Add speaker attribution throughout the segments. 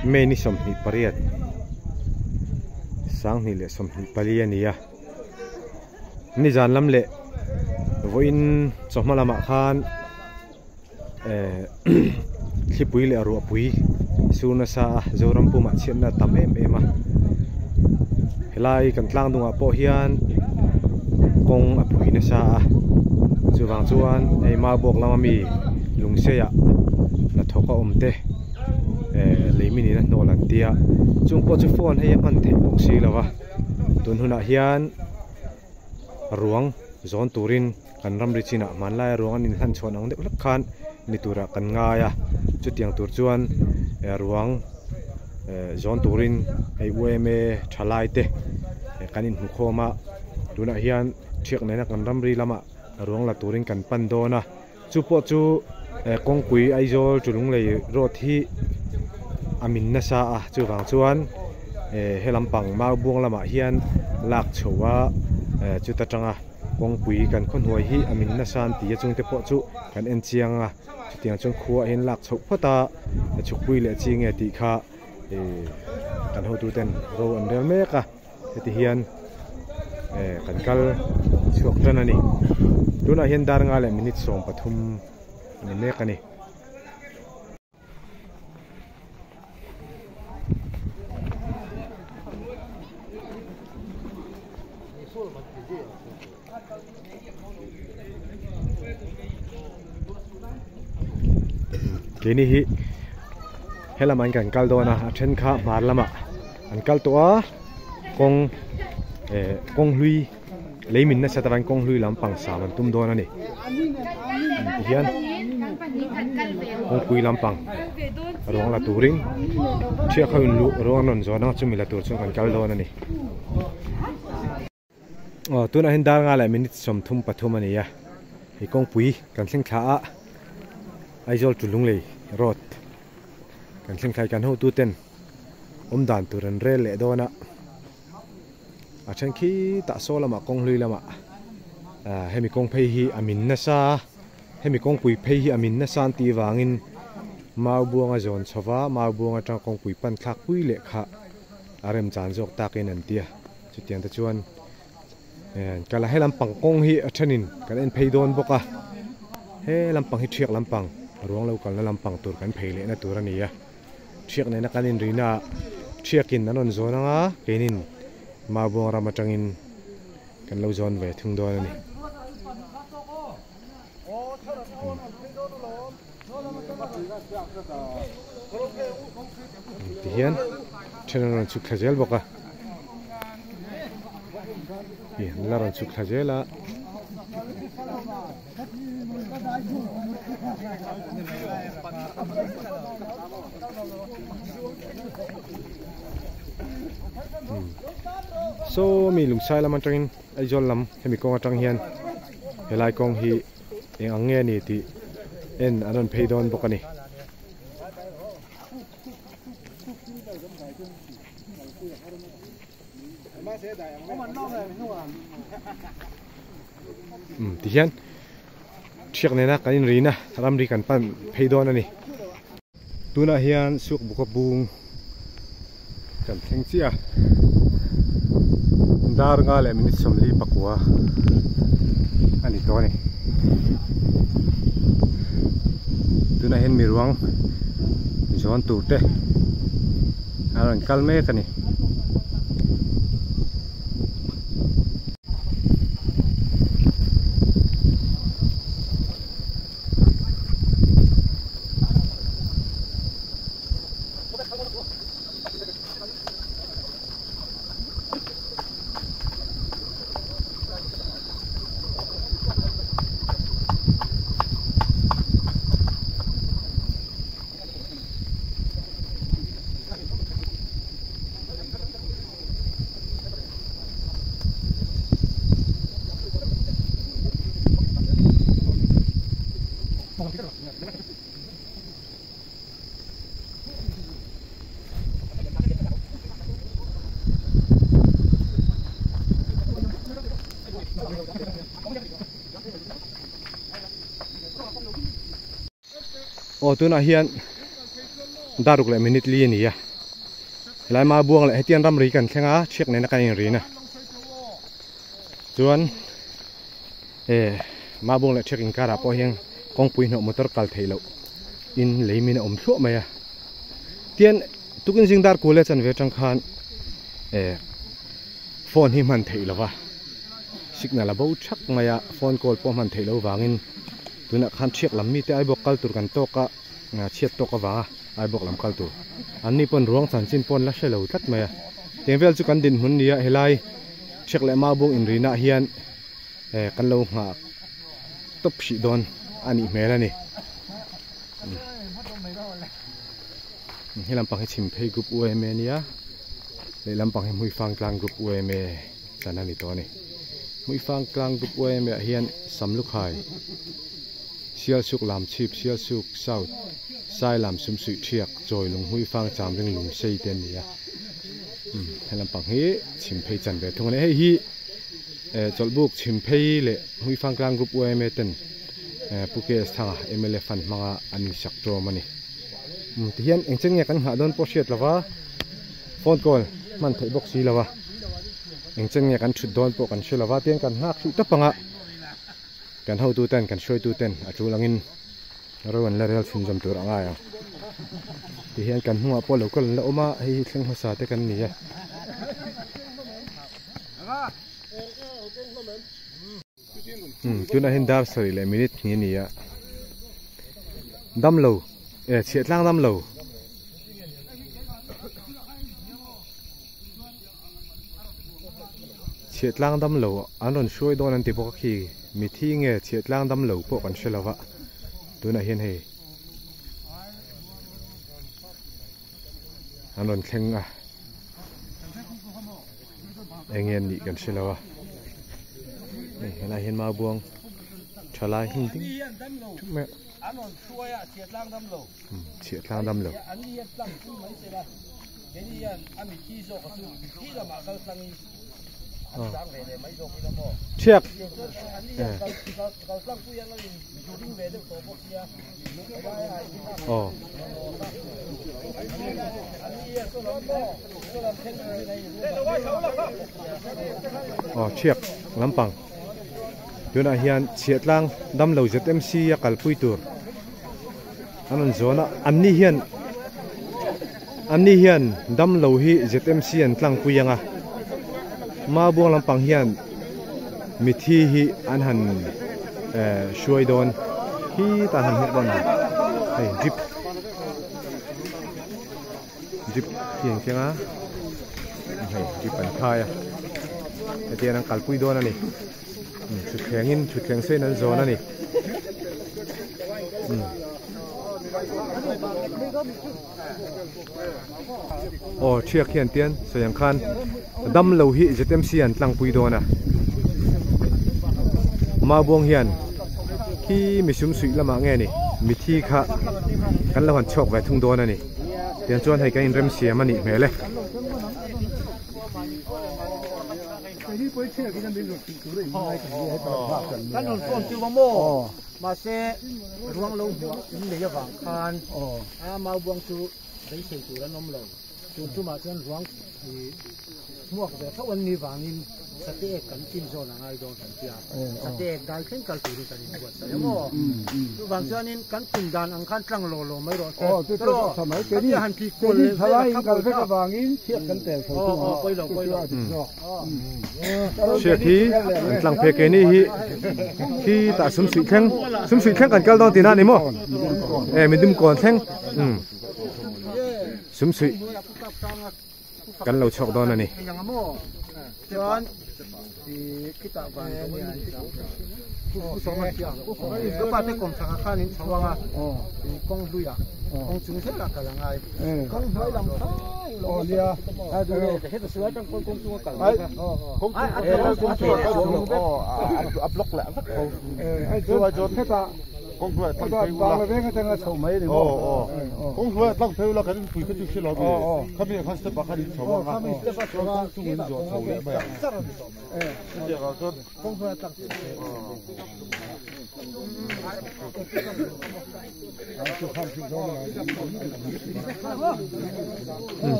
Speaker 1: May ni 28 2024 a ni a nizan lam leh vawiin chawhma lamah khan eh thlipui leh ruahpui sur nasa a Zoram pumah chhiatna a tam em em a helai kan tlang dungah pawh hian kawng a phui nasa a chuvang chuan hei Maubawk lama mi lungseiah hnathawk a awm te. eh lei min in a hnawl an tia chung pawh chu phone hei a hman theih bawk si lo va tun hunah hian ruang zawn turin kan ramri chinah hmanlaia ruang an inhlan chhuan ang deuh hlek khan ni turah kan ngai a chutiang tur chuan eh ruang eh zawn turin hei U_M_A thalai te kan inhmukhawm a tunah hian thiak nena kan ramri lamah ruang la turin kan pan dawn a. Chu pawh chu kawngpui Aizawl chu Lunglei road hi a min nasa a chuvang chuan he lampang Maubuang lamah hian lak chho a chuta tanga kawngpui kan khaw hnuai hi a min nasa an ti a chungte pawh chu kan en chiang a chutiang chuan khua hian lak chhoh phawt a chhukpui leh chi nge tih kha kan hotuten ro an rel mek a. Heti hian eh kan kal chhuak tan a ni. Tunah hian dar nga leh minute 13 a ni mek a ni. Keini hi helamah hian kan kal dawn a a then kha hmar lamah an kal tawh a kawng eh kawng hlui lei min nasa takah kawng hlui lampang sam an tum dawn a ni tihian kawngpui lampang ruang la turin thiak ho in luh ruang an rawn zawn a chumi la tur chuan kan kal dawn a ni. Aw tunah hian dar nga leh minute 33 a ni a hei kawngpui kan thleng thla a Aizawl to Lunglei road kan thleng thla hi kan hotu ten awm dan tur an rel leh dawn a a then khi tah saw lamah kawng hlui lamah ah hemi kawng phei hi a min nasa hemi kawngpui phei hi a min nasa an tih vangin Maubuanga zawn chho va Maubuang atanga kawngpui pan thlak pui leh kha a remchan zawk takin an ti a. Chutiang te chuan kal a he lampang kawng hi a thenin kan en phei dawn bawk a he lampang hi thiak lampang ruang lo kalna lampang tur kan phei lehna tur a ni a thiak nena kan inrina ah thiakin an rawn zawn anga keinin Maubuang ram atangin kan lo zawn ve thung dawn a ni. Tihian then an rawn chhuk thla zel bawk a ih an la rawn chhuk thla zel a. Saw mi lungsai lam atangin Aizawl lam hemi kawng atang hian helai kawng hi eng ang nge a ni tih en an rawn phei dawn bawk a ni. Umm tihian thiak nena kan inrina ramri kan pan phei dawn a ni. Tunah hian suk buka bung kan thleng chiah a, dar nga leh minute 49 a ni tawh a ni. Tunah hian miruang zawn tur te a rawn kal mek a ni. Aw tunah hian daruk leh minute li a ni a. Helai ma buang leh hetiang ramri kan thleng a thiak nena kan inrin a chuan eh ma buang leh thiak inkarah pawh hian kawngpui hnawh motor kal theih loh in lei min a awm thluah mai a tian tukin zing dar kul e chanve atang khan eh phone hi hman theih lova signal a bo thak mai a phone call pawh hman theih loh vangin tunah khan thiak lam mite aibawk kal tur kan tawk a. Chhiat tawk avanga Aibawk lam kal tur an ni pawn ruang chanchin pawn la hre lo tlat mai a. Tiang vel chu kan dinhmun nia helai Ṭhek leh Maubung inrinah hian kan lo nghah tawp hrih dawn a nih hmel a ni. He lampang hi Chhimphei Group UMA a nia, lehlam pang hi Hmuifang Tlang Group UMA chan a ni tawh a ni. Hmuifang Tlang Group UMA ah hian Samlukhai. Sialsuk Lamchhip, Sialsuk South, Sailam Sumsuih Thiak, Chawi Lunghmui Fang Chamring Lungsei te an ni a. Umm he lampang hi Chhimphei chan ve thung a ni. Hei hi eh Chawlhbuk Chhimphei leh Hmuifang Tlang Group yma ten eh Pu KS Thanga mla fund hmanga an insak tawm a ni. Umm tihian engchen nge kan nghah dawn pawh hriat lova phone call hman theih bawk si lova engchen nge kan thut dawn pawh kan hre lova tihian kan nghak hrih tawp ang a. Kan hotu ten, kan hruaitu ten a tul angin ro an la rel chhunzawm tur a ngai ang. Tihian kan hnungah pawh lo kal an la awm a, hei hi thleng hmasa te kan ni e. Umm tunah hian dar sarih leh minute hnih a ni a, damlo eh chhiahtlang damlo. Chhiahtlang dam lo an rawn hruai dawn an ti bawk a khi mithi nge chhiahtlang dam lo pawh kan hre lo va tunah hian hei an rawn thleng a eng nge an nih kan hre lo a hei helai hian maubuang thalai hmun ding thup mai a.
Speaker 2: An rawn hruai a, chhiah tlang dam lo.
Speaker 1: Chhiah tlang dam lo.
Speaker 2: An ni hian tlang pui mai se la, kei ni hian a mitthi zawk a chu mitthi lamah kal tlangin an chang ve leh mai zawk ila maw?
Speaker 1: Chhiak.
Speaker 2: An ni hian kal kal tlang pui ang a in ding ve deuh tawh bawk sia.
Speaker 1: Aw.
Speaker 2: An ni hian saw lam saw lam thleng tur in a in
Speaker 1: Aw chhiak lampang. Tunah hian chhiahtlang damlo ZMC a kalpui tur an rawn zawn a, anni hian anni hian damlo hi ZMC an tlangpui ang a, Maubuang lampang hian mithi hi an han eh hruai dawn khi tan han hmuh dawn a ni hei jeep jeep hi an keng a hei jeep an khai a hetiang an kalpui dawn a ni thutthleng in thutthleng sen an zawn a ni aw thiak hian tian sawi ang khan damlo hi ZMC an tlangpui dawn a Maubuang hian khi misum suih lamah nge ni mithi kha kan lo han chhuak ve thung dawn a ni. Tiang chuan hei kan inrem siam a nih hmel e.
Speaker 2: Kan rawn phone chu va maw? Mahse ruang lo hmuah in nei avang khan a maubuang chu beisei tur an awm lo. Tun tumah chuan ruang hmuak ve tho an nih vangin sate ek kan chin zawn a ngai dawn kan tia. Sate ek dai thleng kal turin kan inbuatsaih a maw? Chuvang chuanin kan tum dan ang khan tlang law law mai rawh se. Tawh a tia han tih kual leh vel a kha pawh kha. Aw aw pawi lo pawi lo.
Speaker 1: Hriat hi an tlang phei keini hi khi tah sumsuih thleng sumsuih thleng kan kal dawn tihna a ni maw? E midum kawn thleng umm. Sumsuih kan lo chhuak dawn a ni.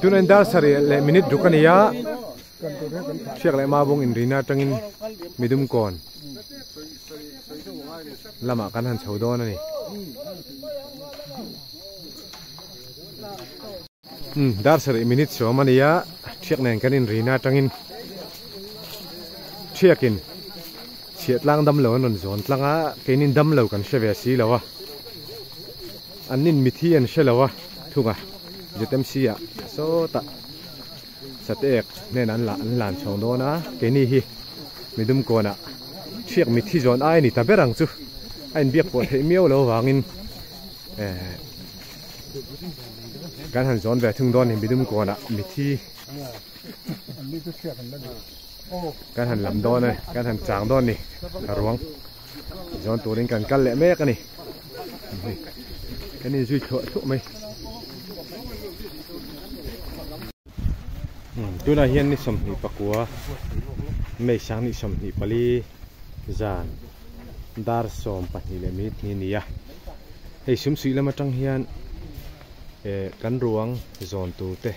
Speaker 1: Tunin dar sarih leh minute ruk a ni a hriak leh mabung inrina atangin midum kawn lamah kan han chho dawn a ni. Dar sarih minute sawm a ni a hriak nen kan inrina atangin hriakin chhiah tlang dam lo an rawn zawn tlang a keinin dam lo kan hre ve si lo a an nin mithi an hre lo a thunga ZMC ah sawtah satek nen an an lan chhawng dawn a keini hi midum kawnah hriak mithi zawn ai a ni ta ber ang chu a inbiak pawh theih miau lo avangin eh kan han zawn ve thung dawn a ni midum kawnah mithi kan han lam dawn a ni kan han chang dawn a ni a ruang zawn turin kan kal leh mek a ni kan inzui thluah thluah mai tunah hian ni 24 May 2024 zan dar 12 leh minute ni a ni a hei sumsuih lam atang hian eh kan ruang zawn tur te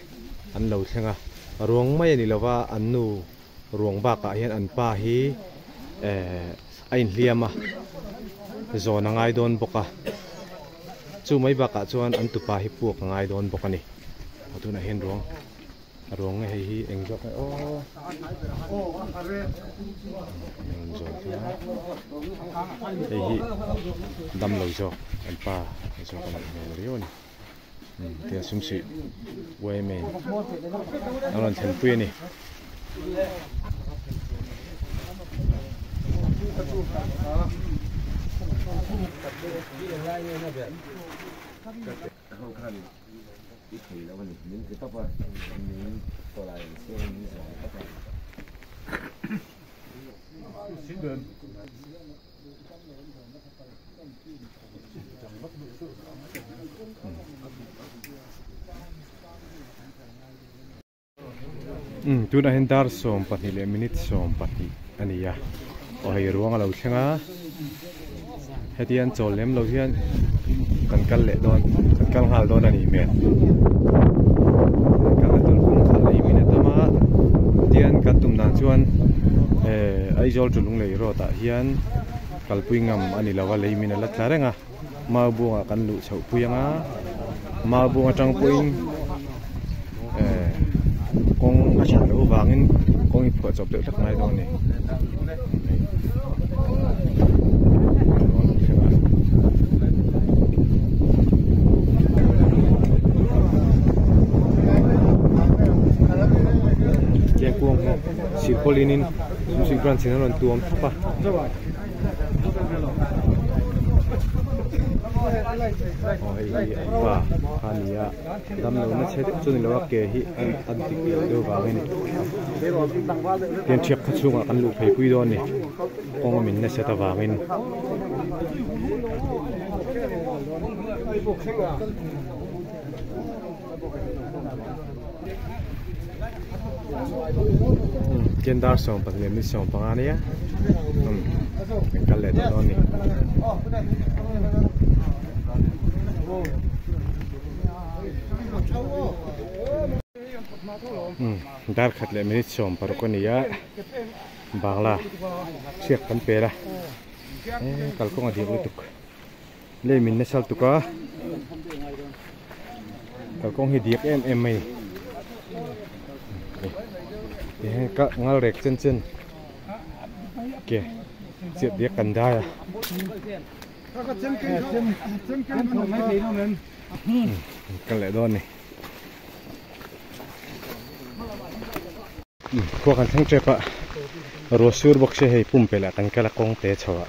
Speaker 1: an lo thleng a ruang mai a ni lova an nu ruang bakah hian an pa hi eh a inhliam a zawn a ngai dawn bawk a chu mai bakah chuan an tupa hi puak a ngai dawn bawk a ni a tunah hian ruang a ruang nge hei hi eng zawk nge aw hei hi damlo zawk an pa zawk a nih hmel riau a ni. Tia sumsuih yma in a rawn thlenpui a ni. Umm tunah hian dar 12 leh minute 20 a ni a aw hei ruang a lo thleng a heti an chawl lem lo hian kan kal leh dawn kan kal nghal dawn a nih hmel kan kalna tur kawng kha lei min a tam a tian kan tum dan chuan eh Aizawl to Lunglei road ah hian kalpui ngam a ni lo a lei min a la tla reng a mau buangah kan luh chhoh pui ang a mau buang atang pawhin eh kawng a that loh avangin kawng hi phuah chawp deuh hlek ngai dawn a ni. Kengkuang hi silpawlin in sumsuih branch in a rawn tuam thlap a. Aw hei hi an pa kha a ni a damlo na chhe deuh chu a ni lo a ke hi an dik loh deuh vangin tian thiak khaw chhungah kan luh phei pui dawn a ni kawng a min nasa ta vangin. Tian dar 12 leh minute 15 a nia kan kal leh tawh dawn a ni. Dar khat leh minute 16 a ni a bangla chhiak kan pel a kalkawng a dik lutuk. Lei min nasal tuk a kalkawng hi diak em em mai ni tihian ka ngal rek chen chen ke chiat diak kan dai a kal leh dawn a ni. Khua kan thleng tep a ruah sur bawk se hei pumpelh ah kan kal a kawng te chho ah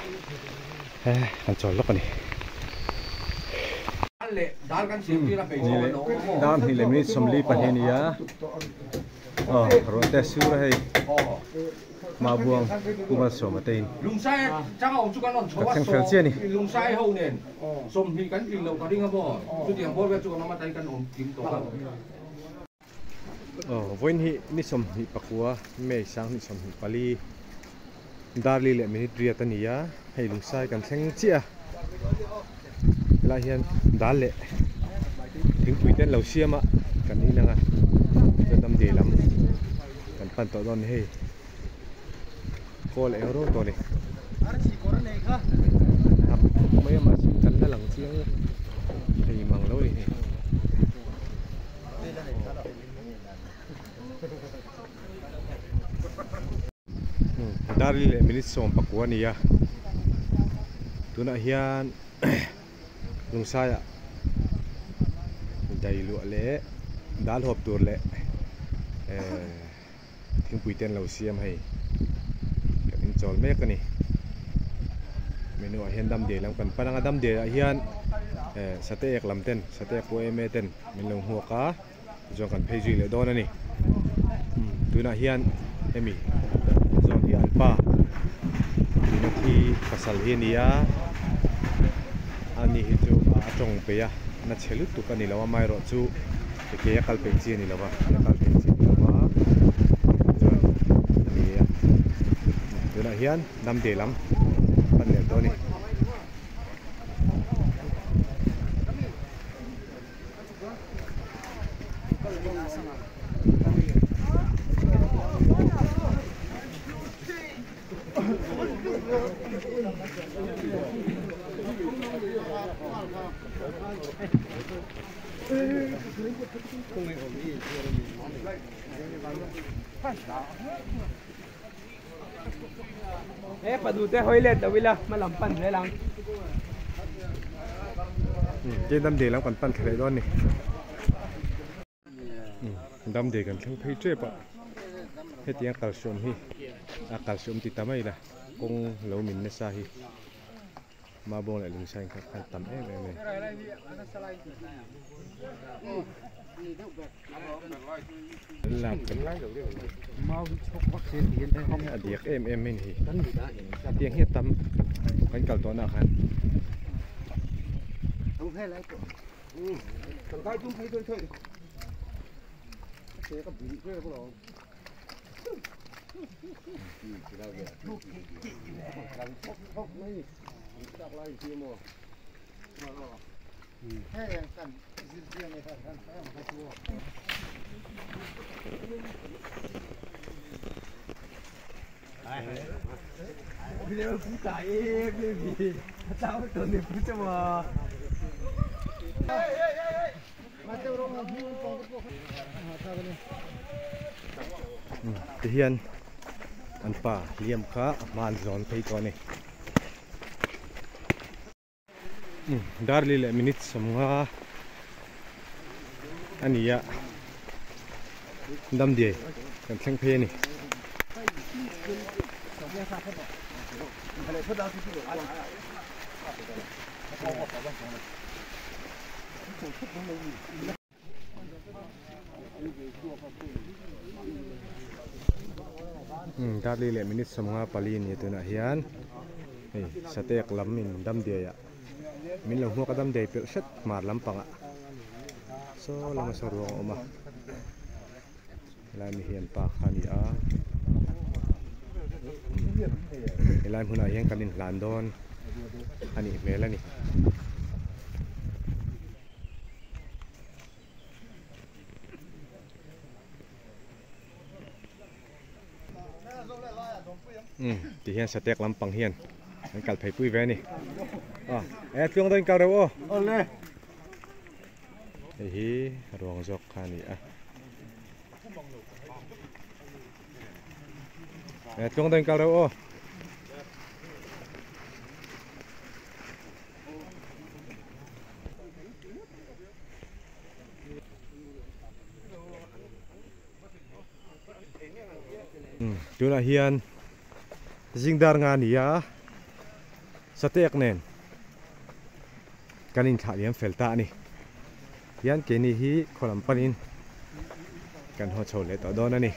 Speaker 1: kan chawl lawk a ni. Dar hnih leh minute 42 a ni a Aw ruah te a sur a hei Mahbuang Pu Malsawma te in ka thleng fel chiah a ni. Aw vawiin hi ni 24 May 2024 Darli leh minute riat a ni a hei lungsai kan thleng chiah a helai hian dal leh thingpui te an lo siam a kan in ang a chuan damdawi lam kan pan tawh dawn a ni hei kawl eng ro tawh a ni hnap khawp mai a mahse kan la lang chiang thei mang lo a ni hei. Darli leh minute 19 a ni a tunah hian lungsaiah dai luah leh dal hawp tur leh ehh thingpui te an lo siam hei kan inchawl mek a ni menu ah hian damdawi lam kan pan ang a damdawi ah hian ehh sate ek lam ten sate ek pawh em em ten min lo hmuak a. Tichuan kan phei zui leh dawn a ni. Tunah hian hemi zawn hi an pa tuna thi pasal hi a ni a, ani hi chu a tawng peih a, na chhe lutuk a ni lo a, amaherawhchu ke a kal peih chi a ni lo va, ke a kal peih chi a ni lo va, chuan a ni a, tunah hian Damdawi lam pan leh tawh a ni.
Speaker 3: He padu te hawi let lo ila hma lam pan zel ang.
Speaker 1: Tin damdawi lam kan pan thla leh dawn a ni. Damdawi kan thleng phei tep a hetiang kalhriawm hi a kalhriawm ti ta mai la kawng lo min nasa hi Mabawng leh Lungsain kha khan tam em em a ni. A diak em em mai a ni hi tiang hi a tam kan kal tawh na ah khan. Tihian an pa hliam kha a hman zawn phei tawh a ni. Darli leh minute 50 a ni a damdawi kan thleng phei a ni. Darli leh minute 54 a ni tunah hian hei satek lam in damdawi ah min lo hmuak a damdawi pelh hret hmar lampangah saw lama saw ruang a awm a helai mi hian pa kha a ni a helai hmunah hian kan inhlan dawn a nih hmel a ni. Ti hian satek lampang hian an kal phei pui ve a ni a e tluang deuhin kal reuh aw
Speaker 2: awle
Speaker 1: hei hi ruang zawk kha a ni a e tluang deuhin kal reuh aw. Tunah hian zingdar nga ni a satek nen kan inthlah liam fel ta a ni. Hian keini hi khaw lam panin Kan haw chho leh tawh dawn a ni.